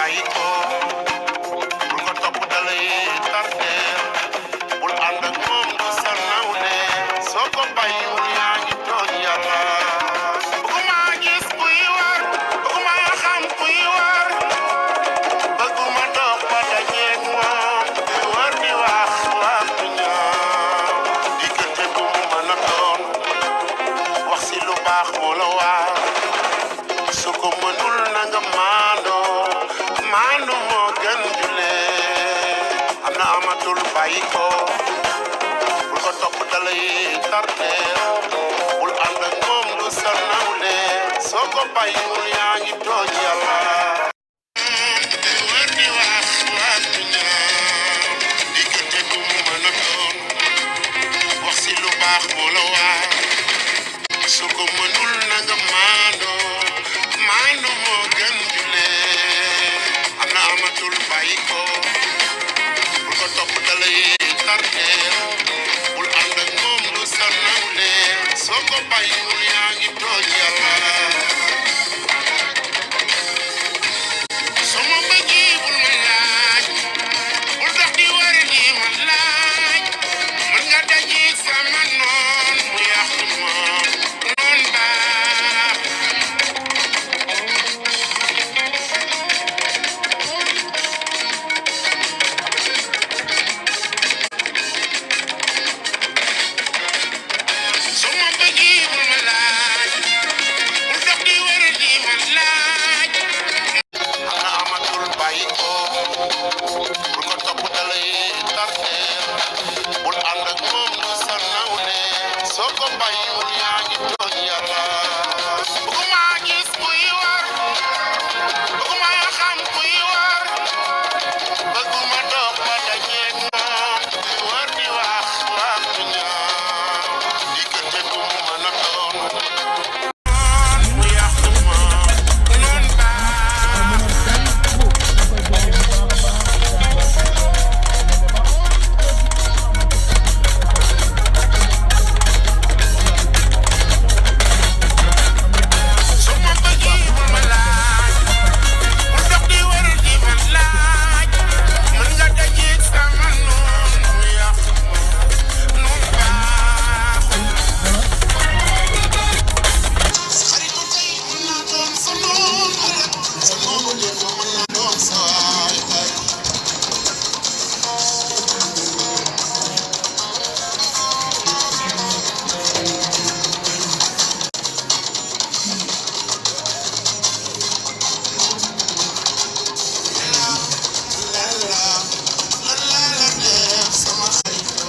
bàyyi ko bul ko topp dalay tardeel bul ànd ak moom du sa nawle soo ko bàyyiwul yaa ngi tooñ yàlla bëgguma gis kuy war bëgguma xam kuy war bëgguma dox ba dajeeg moom di war di wax bu ñaaw diggante bu mu mën a doon wax si lu baax moo la waar su ko mënul na nga maandu moo gën julee am na amatul bàyyi ko bul ko topp dalay tardeel bul ànd ak moom du sa nawle soo ko bàyyiwul yaa ngi tooñ yàlla wër di wax bu ñaaw diggante bu mu mën a doon wax si lu baax moo la waar su ko mënul na nga maandu moo gën julee am na amatul bàyyi ko bul ko topp dalay tardeel bul ànd ak moom du sa nawle soo ko bàyyiwul yaa ngi tooñ yàlla soo ma bëggee bul ma laaj bul dox di war di ma laaj mën nga dajeeg sama noon mu yàq ma noon baax soo ma bëggee bul ma laaj bul dox di war di ma laaj am na amatul bàyyi ko bul ko topp dalay tardeel bul ànd ak moom du sa nawle soo ko bàyyiwul yaa ngi tooñ yàlla bëgguma gis kuy war bëgguma xam kuy war bëgguma dox ba dajeeg moom di war di wax bu ñaaw diggante bu mu mën a doon mu yàq ma noon baax soo ma bëggee bul ma laaj bul dox di war di ma laaj mën nga dajeeg sama noon mu yàq ma noon baax xaritu tey mën naa doon sa noon ëllëg sa noonu démb mën naa doon sa waay tey la def sama xaritu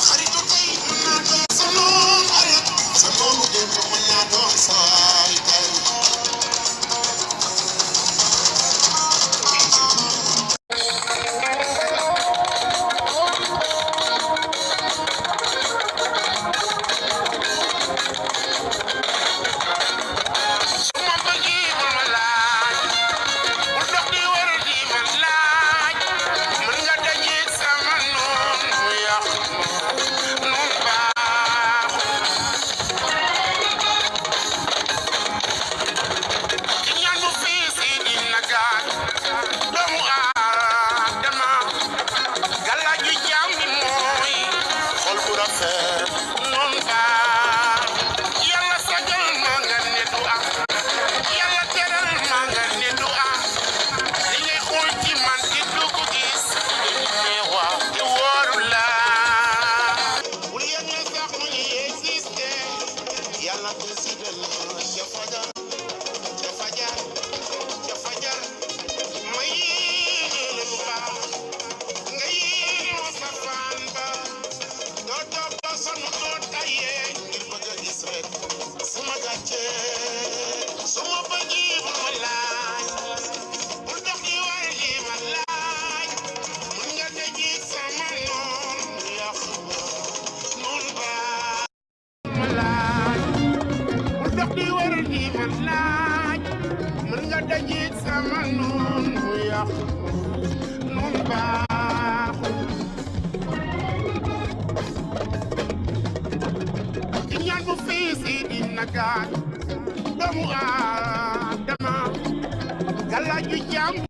xaritu tey mën naa doon sa noon ëllëg sa noonu démb mën naa doon sa waay tey soo ma bëggee bul ma laaj bul dox di war di ma laaj mën nga dajeeg sama noon mu yàq ma noon baax ci ñaan bu fii si dina gaañ doomu aadama galaaju jaam bi mooy xol bu rafet noon baax yàlla sagal ma nga ne du am yàlla teral ma nga ne du am li ngay xool ci man di du ko gis mais waaw te wóoru la bul yëg ne sax mu ngi existé yàlla décidé na ca fajar ma yéene lu baax nga yéene ma safaan ba doo toog doo sonn doo tayee ngir bëgg a gis rek suma gàcce suma bëggee bul ma laaj bul dox di war di ma laaj mën nga dajeeg sama noon mu yàq ma noon baax ma laaj bul dox di war di ma laaj mën nga dajeeg sama noon mu yàq ma noon baax na gaañ doomu aadama galaaju jàmm